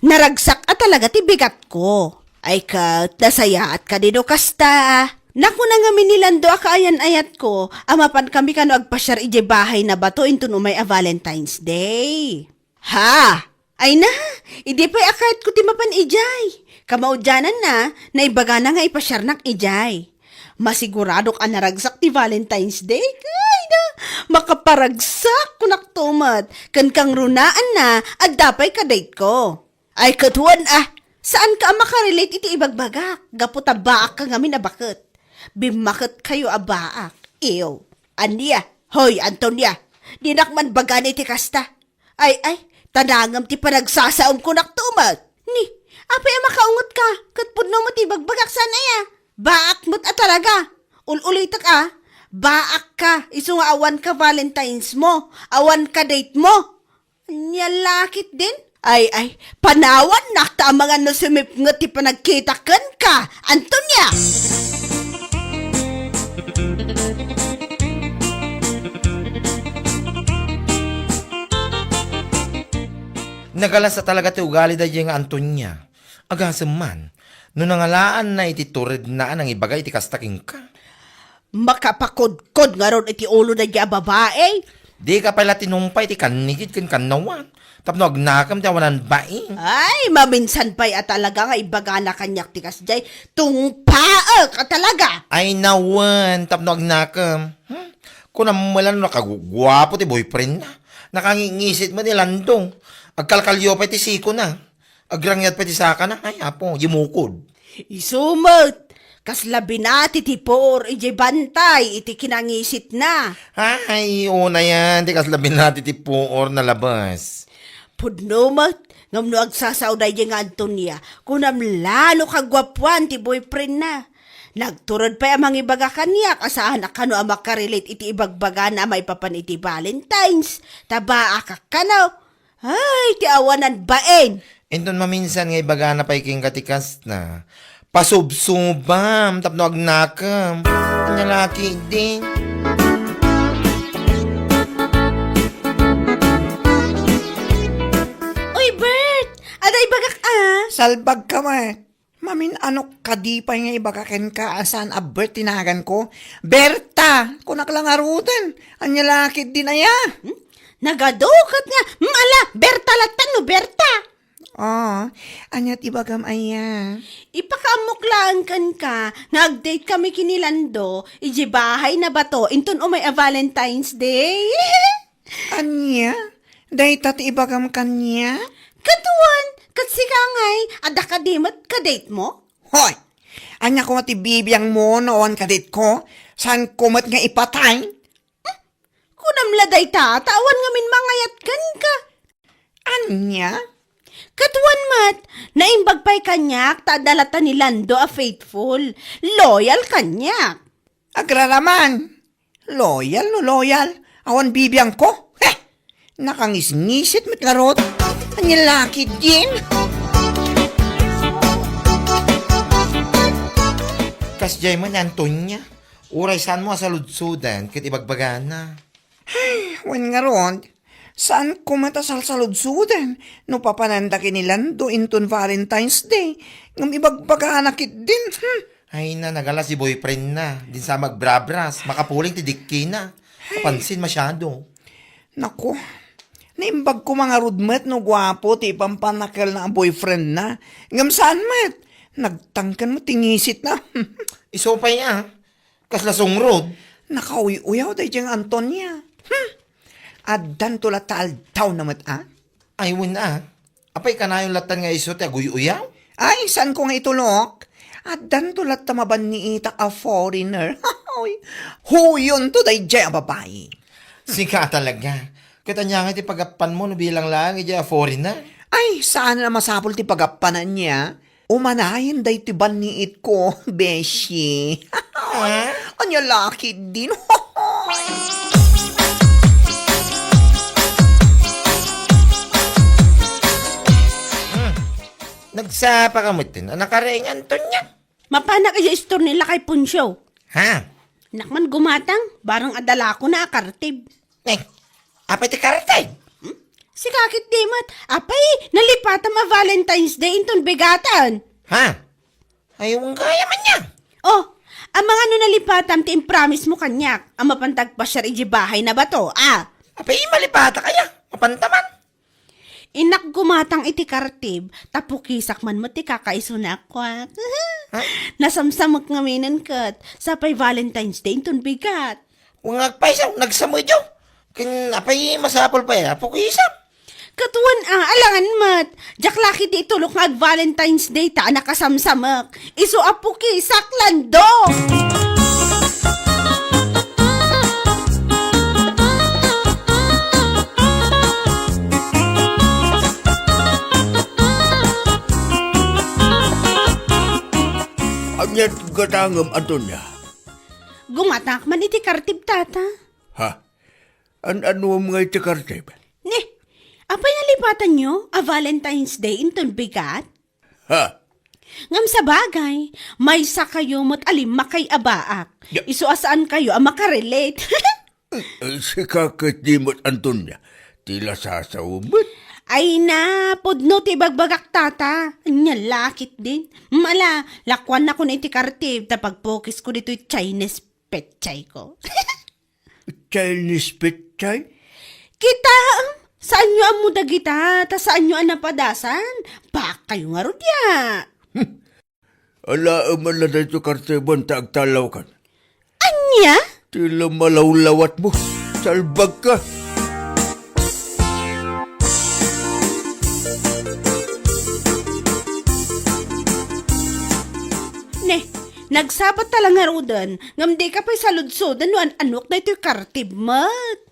naragsak a talaga ti bigatko. Ay, ket nasayaatka dino kasta. Nakuna ngamin ni Lando a kaayan-ayatko a mapankami kano agpasiar idiay bahay na bato inton umay a Valentine's Day. Ha? Ay na, idi pay a kayatko ti mapan idiay. Kamaudiananna, naibagana nga ipasiarnak idiay. Masiguradok a naragsak ti Valentine's Day. Ay na, makaparagsak, kunak to met. Ken kangrunaanna, adda pay ka-date ko. Ay, ket wen a, saanka a makarelate iti ibagbagak. Gapu ta baakka ngamin a baket. Bimmaketkayo a baak. Ew. Ania? Hoy, Antonia. Dinak man bagana iti kasta. Ay, ay, ta nangem ti panagsasaom, kunak to met. Ni, apay a makaungetka? Ket pudno met ti ibagbagak, saan aya? Baak met a talaga. Ul-ulitek a, baakka, isu nga awan ka-Valentine's mo, awan ka-date mo. Ania la ketdin? Ay, ay, panawannak ta amangan no sumipnget ti panagkitak kenka, Antonia! Nagalas a talaga ti ugali daydiay nga Antonia. Agasem man, no nangalaanna iti turedna a nangibaga iti kasta kenka. Makapakodkod ngarud iti ulo daydiay a babai. Dika pay la tinungpay iti kannigid ken kannawan tapno agnakem ti awanan bain. Ay, maminsan pay a talaga nga ibagana kaniak ti kasdiay. Tungpaek a talaga. Ay, nawen, tapno agnakem. Hmm? Kunam man la no nakaguguapo ti boyfriendna. Nakangingisit met ni Lando. Agkalkalyo pay ti sikona. Agrangyat pay ti sakana. Ay, apo, yumukod. Isu met, kasla binati ti puor idiay bantay iti kinangisitna. Ay, unayan ti kasla binati ti puor nalabas. Pudno met, ngem no agsasao daydiay nga Antonia, kunam la no kaguapuan ti boyfriendna. Nagtured pay a mangibaga kaniak a saan a kano a makarelate iti ibagbagana a maipapan iti Valentine's. Tabaakak kano. Ay, ti awanan bain! Inton maminsan nga ibagana pay kenka ti kasta, pasubsubam tapno agnakem. Ania la ketdi? Uy, Bert! Adda ibagak a? Salbagka met. Mamin-anok kadi pay nga ibaga kenka a saan a Bert ti naganko? Berta! Kunak la ngaruden. Ania la ketdin aya? Hmm? Nagadu ket nga, hmm, ala, Berta latta no Berta! Ah, ania ti ibagam aya? Ipakaammok laeng kenka nga ag-date kami ken ni Lando idiay bahay na bato inton umay a Valentine's Day. Ania? Dayta ti ibagam kaniak? Ket wen, ket sika ngay, adda kadi met ka-date mo? Hoy! Ania koma ti bibiangmo no awan ka-date ko? Saanko met nga ipatay? Kunam la dayta, ta awan ngamin mangayat kenka. Ania? Ket wen met, naimbag pay kaniak ta adda latta ni Lando a faithful, loyal kaniak. Agraraman! Loyal no loyal, awan bibiangko. Heh! Nakangisngisit met ngarud. Ania la ketdin? Kasdiay man ni Antonia, uray saanmo a saludsodan ket ibagbagana. Ay, wen ngarud, saanko met a salsaludsodan no papananda ken ni Lando inton Valentine's Day, ngem ibagbagana ketdin. Hmm. Ay na, nagalas ti boyfriendna. Din sa magbrabras, makapuling ti dikkina. Ay. Mapansin masyado. Naku, naimbag ko mangarud met no guapo ti ipampanakelna a boyfriendna. Ngem saan met, nagtangken met ti ngisitna. Isu pay a, kasla sungrod. Nakauy-uyaw daydiay nga Antonia. Hmm. Addanto latta aldawna met a. Ay, wen a. Apay, kanayon lattan nga isu ti aguy-uyaw? Ay, saanko nga itulok? Addanto latta mabanniitak a foreigner. Hoy, huyonto daydiay a babai. Sika talaga. Ket ania nga ti pagappanmo no bilang laeng idiay a foreigner? Ay, saan a masapul ti pagappanan niya. Umanayen daytoy banniitko, beshi. Ah? Ania la ketdin? Hmm. Nagsapa ka met, a nakareng Antonia. Mapanak idiay istor ni Lakay Poncio. Ha? Nak man gumatang, barang adda lakona a kartib. Eh, apay ti kartib? Hmm? Sika ketdi met, apay, nalipatam a Valentine's Day inton bigatan. Ha? Ay, wen gayam aya. Oh, amangan no nalipatam ti impromise mo kaniak a mapanta agpasiar idiay bahay na bato, a? Apay, malipatak aya? Mapanta man. Innak gumatang iti kartib, ta pukisak man met ti kakaisuna a kuak. Ha? Nasamsamek ngaminen ket, sapay Valentine's Day inton bigat. Wen agpayso, nagsamedyo. Ken apay masapul pay a pukisak? Ket wen a, alangan met. Diak la ketdi itulok nga ag-Valentine's Day ta a nakasamsamek. Isu a pukisak, Lando! Ania ti gatangem, Antonia? Gumatangak man iti kartib, Tata. Ha? An-anuem nga iti kartib? Ni, Apay nalipatanyo a Valentine's Day inton bigat? Ha? Ngem sabagay, maysa kayo met a limmakay a baak. Ya. Isu a saan kayo a makarelate. Eh, sika ket di met, Antonia. Tila sasaw met. Ay na, pudno ti ibagbagak, tata. Anya lakit din. Mala, lakuannakon iti kartib ta pagpukisko ditoy Chinese pechay ko. Chinese pechay? Kita, saanyo ammo dagita, ta saanyo a napadasan. Baka kayo nga rudia. Hmm. Alaem man la daytoy kartibon ta agtalawkan. Ania? Ti lumalawlawat mo. Salbag ka. Ne, nagsabat ta la ngaruden, ngem di ka pay saludsoden no an-anok daytoy kartib met.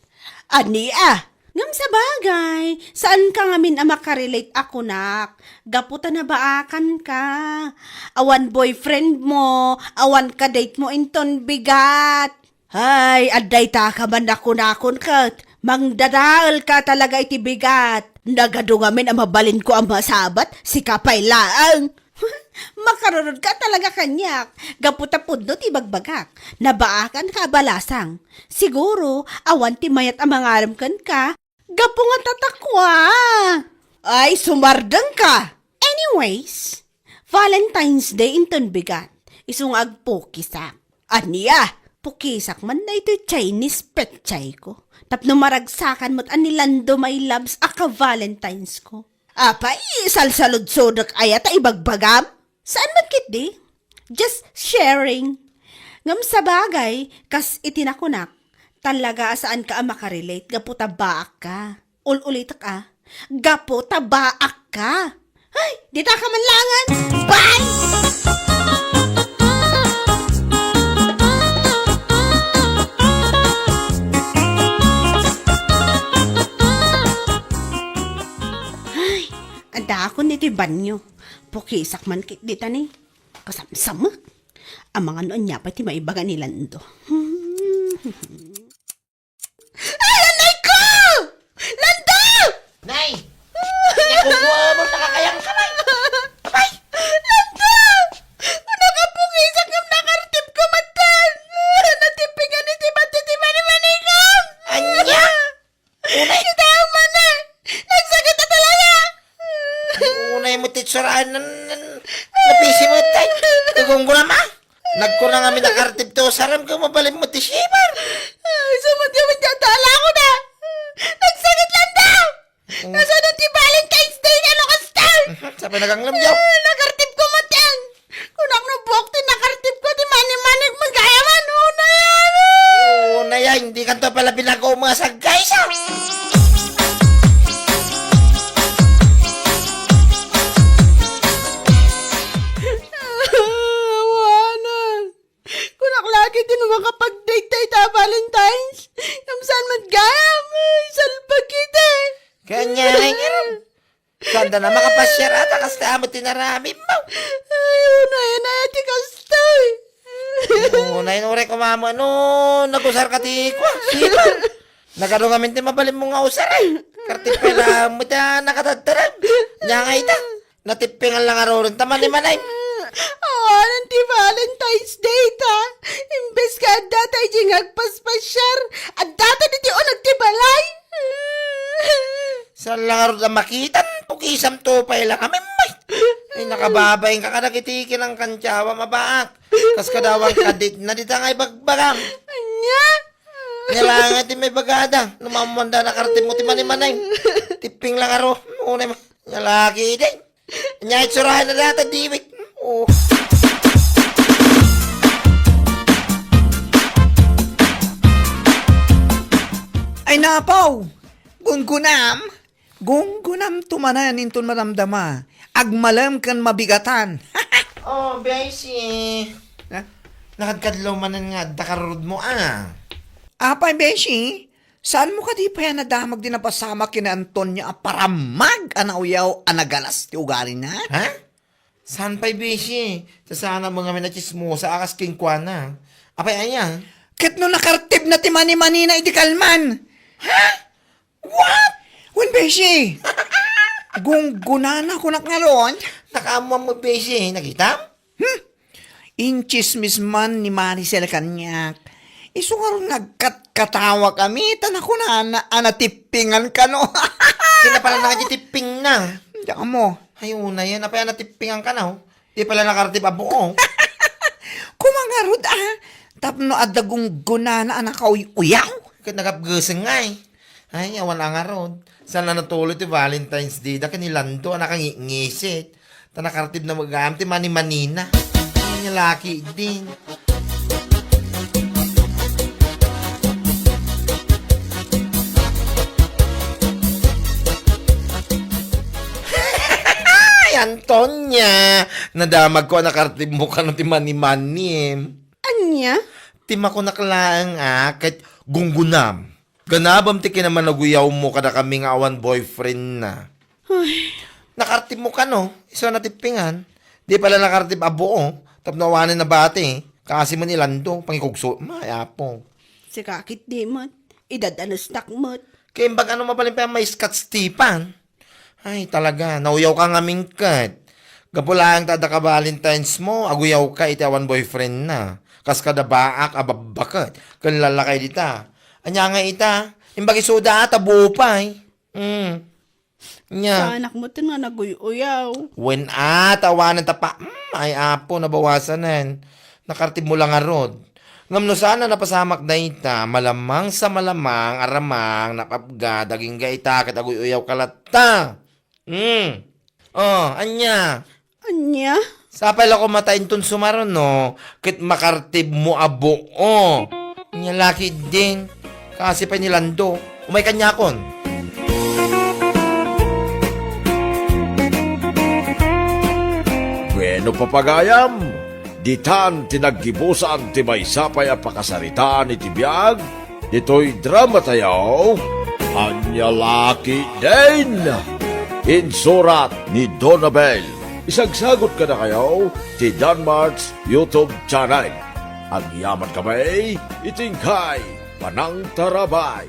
Ania? Ngem sabagay, saan ka ngamin a makarelate a kunak, gapu ta nabaakan ka. Awan boyfriend mo, awan kadate mo inton bigat. Hay, adda ita ka man a kunakon ket, mangdadael ka talaga iti bigat. Nagadu ngamin a mabalinko a masabat, sika pay laeng. Makarurod ka talaga kaniak, gapu ta pudno ti ibagbagak. Nabaakan ka a balasang. Siguro, awan ti mayat a mangarem kenka, gapu nga tatakwa. Ay, sumardeng ka! Anyways, Valentine's Day inton bigat. Isu nga agpukisak. Ania? Pukisak man daytoy Chinese pechay ko. Tapno maragsakan met a ni Lando my loves a ka-Valentine's ko. Apay, salsaludsodek aya ta ibagbagam? Saan met ketdi? Just sharing. Ngem sabagay, kas iti nakunak, talaga a saanka a makarelate gapu ta baak ka. Ul-ulitek a, gapu ta baak ka. Ay, dita ka man langen. Bye! Ay, adakon iti banyo. Pukisak man ketdi ta ni. Kasamsamek. Amangan no ania pay ti maibaga ni Lando. Ay, anay ko! Lando! Nay! Ania ko mo nakakayang ka, Nay? Apay! Lando! Nakapukisak ngem nakartib ko met. Natipingan iti bati ti manimanikam! Ania? Unay. Kita ang mani! Nagsakit na talaga! Unay mo titsurahan ng, ng napisi mo, tay. Nagunggulam, ah. Nagkunang amin nakartib to, saram ka mabalin mo ti shiver. Ay, sumat ka man dyan, tala ko na! Nagsakit lang daw! Oo. Kasunod ti Valentine's Day nga lukas tayo! Sa pinaganglam, yaw. Ay, nakartib ko mo, tiyan! Kunak no buok ti nakartib ko, ti mani-manik, magaya man, una yan. Una yan, hindi kanto pala binago mga saggay, sa. Awanan. Kunak lagi din makapag-date tayo ta Valentine's. Kamsan man gayam, ay, salbag kita. Kanya na yun. Sanda na makapasyar ata, kasta amo tinaramim mo. Ay, unay, unay, ati kastoy. Unay, unay, kumama, no, nagusar ka ti kwa, sipa. Nagaro ngamin ti mabalin mo nga usar, eh. Kartipela mo ta nakatagtarag. Nya nga ita, natipingan lang aruron, ta manimanay. Awanan ti Valentine's Day, ta. Imbes ka adda ta iti nga agpaspasyar, adda ta diti unag ti balay. Saan lang arud a makitan, pukisam to pay lang, amay, may. Ay, nakababain ka kadagiti kinangkantyawa, mabaak. Kas kadawan kadit na dita nga ibagbagam. Anya? Nya lang nga ti may bagada, no mamanda na kartib mo ti manimanay. Tipping lang aro, unay mo. Nya lagi, day. Nya itsurahan na data, diwit. Oh. Ay, napaw! Gungunam? Gunggunam tumanan inton madamdama. Agmalem ken mabigatan. Oh, Beshi. Ha? Nakadkadlaw manen nga adda karurod mo, ah. Apay, Beshi? Saan mo kadi pay a nadamag di napasamak ken ni Antonio a paramag a nauyaw a nagalas ti ugalina? Ha? Saan pay, Beshi? Sasana mo ngamin a tsismosa a kas kenkuana. Apay aya? Ket no nakartib na ti manimanina idi kalman. Ha? What? Wen, beshi! Gunggunana kunak ngarud. Nakaammoan met, beshi. Nakitam? Hmm? Intsismis man ni Maricel kaniak. Isu ngarud nga agkatkatawa kami, ta nakunana a natippingan kano. Sino pala nakakitipping na? Diak ammo. Ay, una yan. Apay a natippingan ka na, oh? Di pala nakartib a buo. Kuma ngarud, ah. Tapno adda gunggunana a nakauy-uyaw. Ket nagapgeseng ngay. Ay, awan a ngarud. Saan a natuloy ti Valentine's Day da ken ni Lando a nakangitngisit. Ta nakartib na met gayam ti manimanina. Ay, nga laki din. Ay, Antonia! Nadamagko a nakartibmo kano ti manimanim. Ania? Ti makunak laeng a ket gunggunam. Ganabem ti kinamanaguyawmo kadakami nga awan boyfriend na. Ay. Nakartibmo kano, isu a natippingan. Di pala nakartib a buo, tapno awanen nabati. Kaasi man ni Lando, pangikugso, may apo. Sika ket di met, idadanesnak met. Kaimbag ano mabalin pay a maiskat Stefan? Ay, talaga, nauyaw ka ngamin ket. Gapu laeng ta adda ka Valentine's mo, aguyaw ka iti awan boyfriend na. Kas kada baak a babbaket, ken lalakay dita. Ania nga ita? Imbag isuda a, ta buo pay. Mm. Nya. Saanak mo ten nga naguy-uyaw. Wen a, ta awanen ta pa, mm, ay apo, nabawasanen. Nakartibmo la ngarud. Ngem no saan a napasamak dayta, malamang sa malamang, aramang, napapga, dagingga ita, ket aguy-uyaw ka latta. Hmm. Oh, ania? Ania? Sapay la koma ta inton sumaruno, ket makartibmo a buo. Ania laki din. Kaasi pay ni Lando. Umay kaniakon. Bueno, papagayam, ditan ti naggibusan ti maysa pay a pakasaritaan iti biag ditoy drama tayo, Ania Laki Din. Insurat ni Donabel. Isagsagut kadakayo ti Danmart's YouTube channel. Agyaman kami iti inkay panangtarabay.